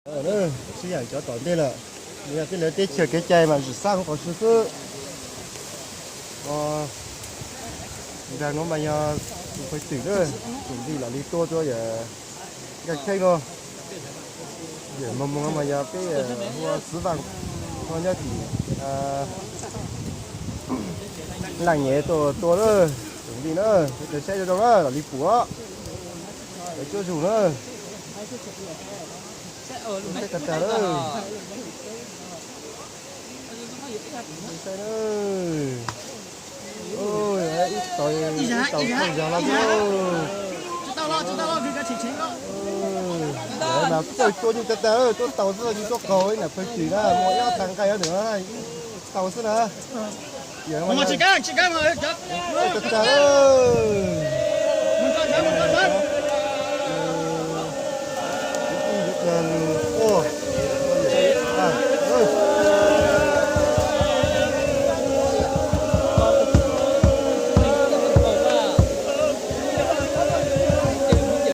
Sib yaam cov tom ntej lawm, yog tej lawv teb chaws kev cai mas zwm xab hauv qhov tsua xwb. Nraag nuav mas yog tus phawj twm na, txuas ntij los li tua rua yawm Nkaj Kheej nuav. Yawm Moos Moos mas yog peb hu ua Xwv Vaaj, nyob tim Laaj Nyem tuaj tua na. Txuas ntij na, peb saib zoo zoo na, los li pum os. Lawv cuab zug na. Saib tag tag na. Saib na. Ib tau, ib tau khaub zag los xwb. Lawv mas txawj tua nyuj tag tag, tuaj taus xwb, nyuj tuaj qaug ib nam phawj twm na, muaj ib ob tag nqaij ntawm no ib tau xwb na. Tag tag.